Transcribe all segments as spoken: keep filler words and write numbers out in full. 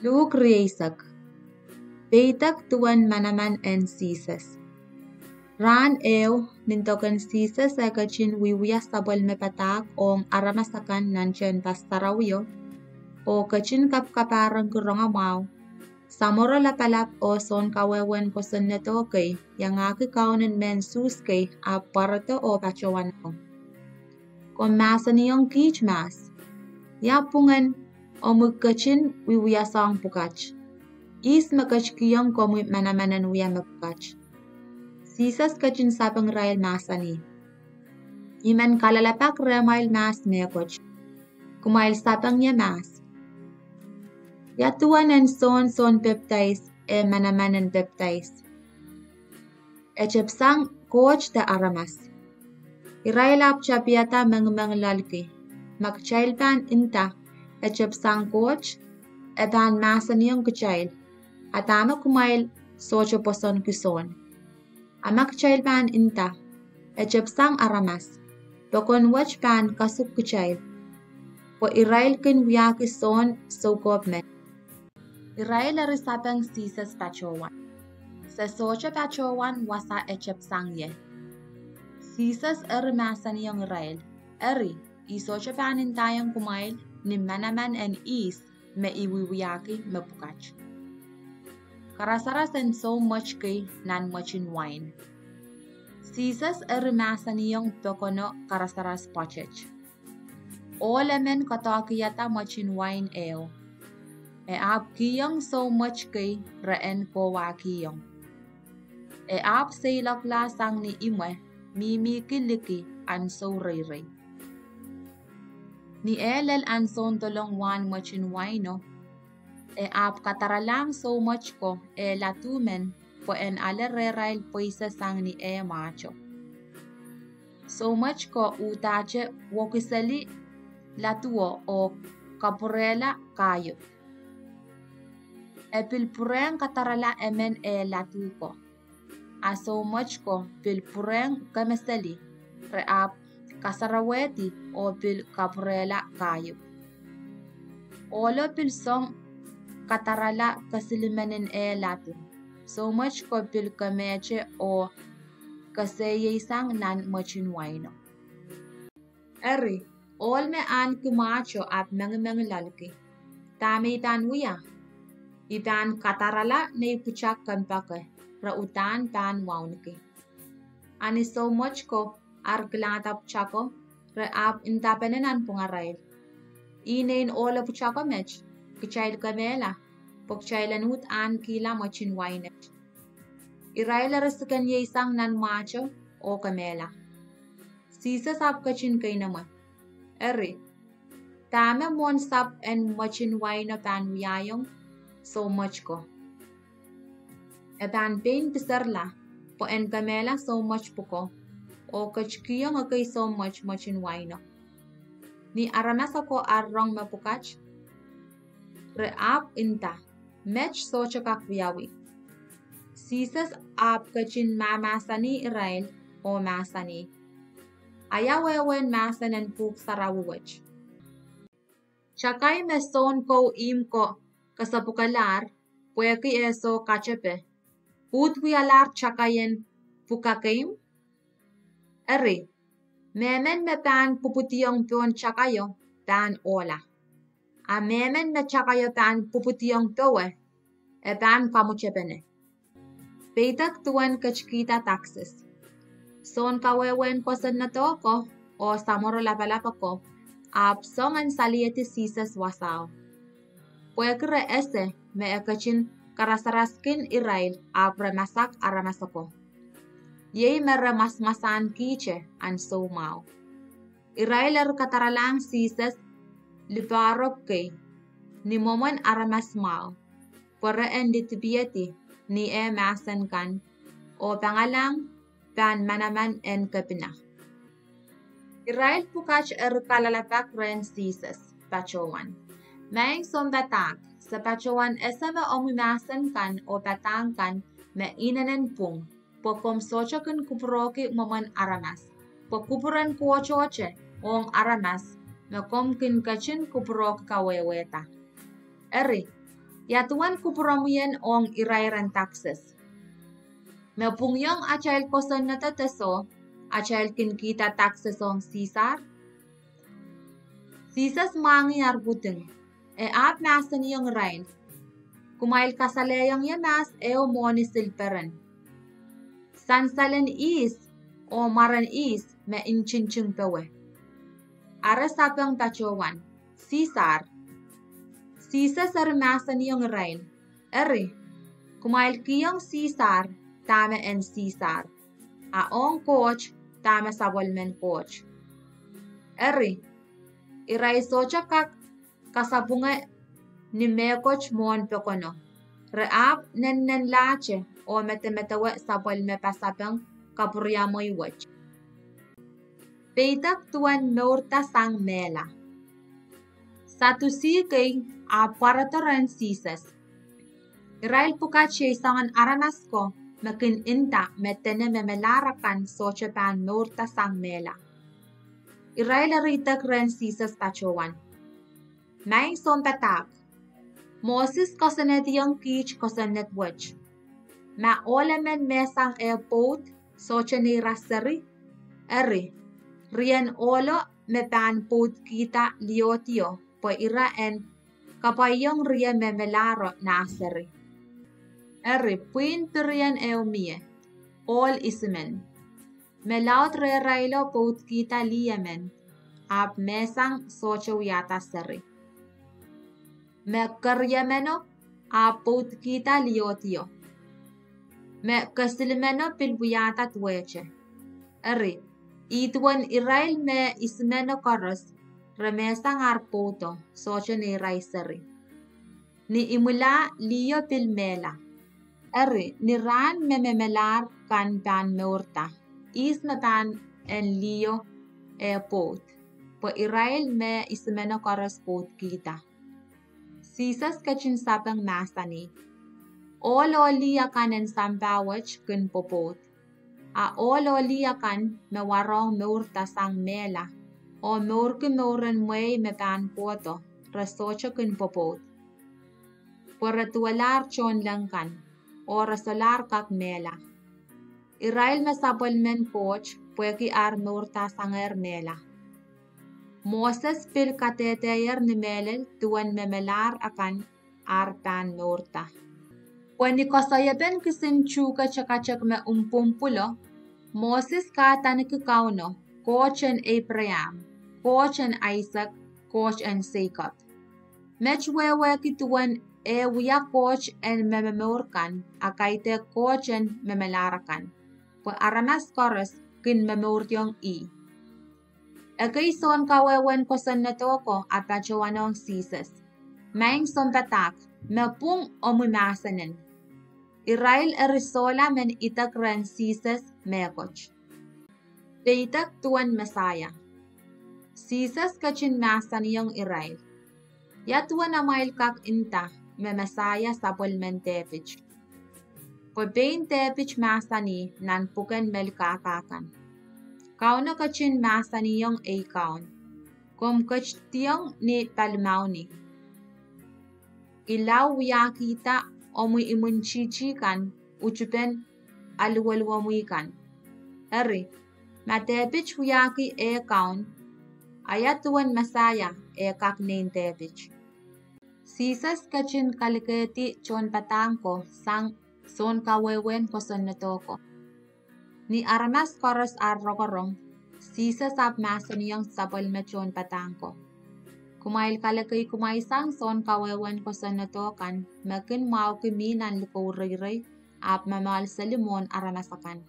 Luk rieisek. Peidek duwen manaman en Sises. Rahn ehu, nin doken Sises eh ketin wiewia sapwellime padahk ong aramas akan nan tehnpas sarawio, oh ketin kapkapahrengki rongamwahu, samworo lapalap oh sounkawehwehn kosonnedo kei iangahki kaunen mehn Suhs kei ahpw pwarodo oh patohwanohng, Komw mahsanihong kiht mahs, ia pwungen omwi ketin wiewia soahng pwukat? Ihs me ketikihong komwi manaman en wia mepwukat? Sises ketin sapeng irail mahsanih, I men kalelapak rehmwail mahs mehkot. Kumwail sapeng ie mahs, Ia duwen en Sohn Sounpepdais eh manaman en pepdais? E tepsang Koht de aramas? Irail ahpw tapihada mengimeng loalki, Ma kitail pahn nda, E tepsang Koht, e pahn mahsanihong kitail, A dahme kumwail sohte pwosonki Sohn? A ma kitail pahn nda, E tepsang aramas, pokon wet pahn kasik kitail, pwe irail kin wiahki Sohn soukohp men. Irail eri sapeng Sises patohwan, Se sohte patohwan wasa e tepsang ie. Sises eri mahsanihong irail, Eri, I sohte pahn ndaiong kumwail ni manaman en ihs me I wiwiahki mepwukat. Karasaras en Soumwet Kei nan Mwetin Wain. Sises eri mahsanihong pokono karasaras pwoatet. Ohl emen koadoahkihada mwetin wain ehu. E ahpw kihong soumwet kei re en kohwahkihong. E ahpw seiloakla sang ni imwe, mihmihki liki ahnsou reirei. Ni eh lel ahnsoun dolong wahn mwetin waino, e ahpw kadaralahng soumwet ko eh ladu men pwe en ale rehrail pweise sang ni eh mwahto. Soumwet ko uhdahte wokiseli laduo oh kapwurehla kahiup. E pil pwurehng kadarala emen eh ladu ko. A soumwet ko pil pwurehng kemeseli, re ahpw kasarawehdi oh pil kapwurehla kahiup. Ohlo pil song kadarala kesilimenin eh ladu. Soumwet ko pil kemehte oh kesehieisang nan mwetin waino. Eri, ohl me ahneki mwahto ahpw mengimeng loalki, Dahme I pahn wia? I pahn kadarala nei pwutak kempoake, re uhdahn pahn wauneki. A ni soumwet ko ar kilangada pwutako, re ahpw ndapene nanpwungarail, Ih nein ohlo pwutako met, kitail kemehla, pwe kitail en uhd ahnekihla mwetin wainet. Irail eri sikeniei sang nan mwahto oh kemehla. Sises ahpw ketin keinemwe, Eri, dahme mwohn sahpw en mwetin waino pahn wiahiong? Soumwet ko. E pahn pein piserla, pwe en kemehla soumwet pwuko, oh ketikihong ekei soumwet mwetin waino. Ni aramas ako ar rong mepwukat, re ahpw nda, Met sohte kak wiawi. Sises ahpw ketin mahmahsanih irail oh mahsanih, Ia wehwehn mahsen en Pwuhk Sarawi wet? Takai me soun kou ihmw ko kesepwukelahr pwehki eh soh katepe, uhd wialahr takaien pwukakeimw? Eri, mehmen me pahn pwupwidiong pohn takaio pahn ohla. A mehmen me takaio pahn pwupwidiong powe, e pahn kamwetepene. Peidek duwen ketikihda daksis. Sounkawehwehn kosonnedo ko oh samworo lapalap ako ahpw song en saliedi Sises wasao. Pwehki re ese me e ketin karasaraskin irail, ahpw re masak aramas ako, Iei me re mwasamwasankihte ahn soumwahu. Irail eri kadaralahng Sises lipoarok kei ni mwomwen aramas mwahu, pwe re en lidipiedi ni eh mahsen kan, oh pangalahng pahn manaman en kepina. Irail pwukat eri kalelapak rehn Sises, patohwan, Maing Sounpadahk, se patohwan ese me omwi mahsen kan oh padahk kan me inenen pwung, pwe komw sohte kin kupwurohki mwomwen aramas, pwe kupwuren kohtohte ong aramas me komw kin ketin kupwurohki kawehwehda. Eri, Ia duwen kupwuromwi ong irair en takses? Me pwungiong atail kosonnedo de soh, atail kin kihda takses ong Sisar? Sises mwahngih ar pwuhng, e ahpw mahsanihong irail, Kumwail kasalehiong ie mahs ehu mwohni silperen, sansalen ihs, oh mwaren ihs me ntingting powe? Are sapeng patohwan, Sisar. Sises eri mahsanihong irail, Eri, kumwail kihong Sisar dahme en Sisar, a ong Koht dahme sapwellimen Koht. Eri, irail sohte kak kasapwunge ni mehkot mwohn pokono. Re ahpw nennenlahte oh medemedewe sapwellime pasapeng kapwuriamwei wet. Peidek duwen mourda sang mehla. Sadusi kei ahpw pwarodo rehn Sises. Irail pwukat iei soangen aramas ko me kin nda me dene me melahr akan sohte pahn mourda sang mehla. Irail eri idek rehn Sises patohwan, Maing Sounpadahk, Moses koasoanehdiong kiht kosonned wet, ma ohl emen mehsang eh pwoud sohte neira seri, eri, rien ohlo me pahn pwoudkihda liodio pwe ira en kapwaiong rie me melahro nah seri. Eri, pwihn pirien ehu mie, ohl isimen, me laud rehrailo pwoudkihda lih emen, ahpw mehsang sohte wiahda seri. Me keriemeno ahpw pwoudkihda liodio, me kesilimeno pil wiahda duwehte. Eri, ih duwen irail me isimeno koaros, re mehsang ar pwoudo, sohte neirail seri. Ni imwilah liho pil mehla. Eri, ni rahn me me melahr kan pahn mourda, ihs me pahn en liho eh pwoud? Pwe irail me isimeno koaros pwoudkihda. Sises ketin sapeng mahsanih, Ohl oh lih akan en sampah wet kin pwopwoud, a ohl oh lih akan me warohng mourda sang mehla, oh mourki mouren mwehi me pahn kohdo, re sohte kin pwopwoud. Pwe re duwelahr tohnleng kan, oh re solahr kak mehla, irail me sapwellimen Koht pwehki ar mourdasangehr mehla. Moses pil kadehdehier ni mehlel duwen me melahr akan ar pahn mourda. Pwe ni koasoiepen kisin tuhke tekatek me mpwumpwulo, Moses kahdaneki Kauno, Koht en Eipraam, Koht en Aisek, Koht en Seikop. Met wehwehki duwen eh wia Koht en me momour kan, a kaidehk Koht en me melahr akan, pwe aramas koaros kin momouriong ih. Ekei sounkawehwehn kosonnedo ko a patohwanohng Sises, Maing Sounpadahk, me pwung omwi mahsenen. Irail eri sohla men idek rehn Sises mehkot. Peidek duwen Mesaia. Sises ketin mahsanihong irail, Ia duwen amwail kak nda me Mesaia sapwellimen Depit? Pwe pein Depit mahsanih nan pwuken Melkahka kan, Kauno ketin mahsanihong ei Kaun, Komw ketidiong ni palimauni, I lao wiahkihda omwi imwintihti kan utupen aluweluwomwi kan. Eri, ma Depit wiahki eh Kaun, a ia duwen Mesaia eh kak nein Depit? Sises ketin kalikedi tohnpadahk ko sang sounkawehwehn kosonnedo ko. Ni aramas koaros ar rokorong, Sises ahpw mahsanihong sapwellime tohnpadahk ko, Kumwail kalekei kumwail sang sounkawehwehn kosonnedo kan me kin mwahuki mi nan likou reirei ahpw momoalseli mwohn aramas akan,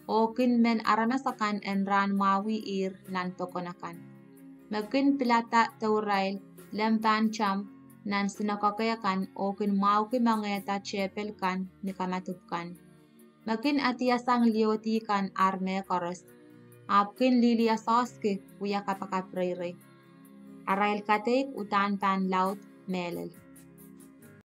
oh kin men aramas akan en rahn mwahuihier nan pokon akan, me kin pilada dourail lempahn tamw nan sinakoke kan, oh kin mwahuki mengehda tehpel kan ni kamadipw kan, me kin adiasang liodi kan ar mehkoaros, ahpw kin liliososki wia kapakap reirei. Arail kadeik uhdahn pahn laud mehlel.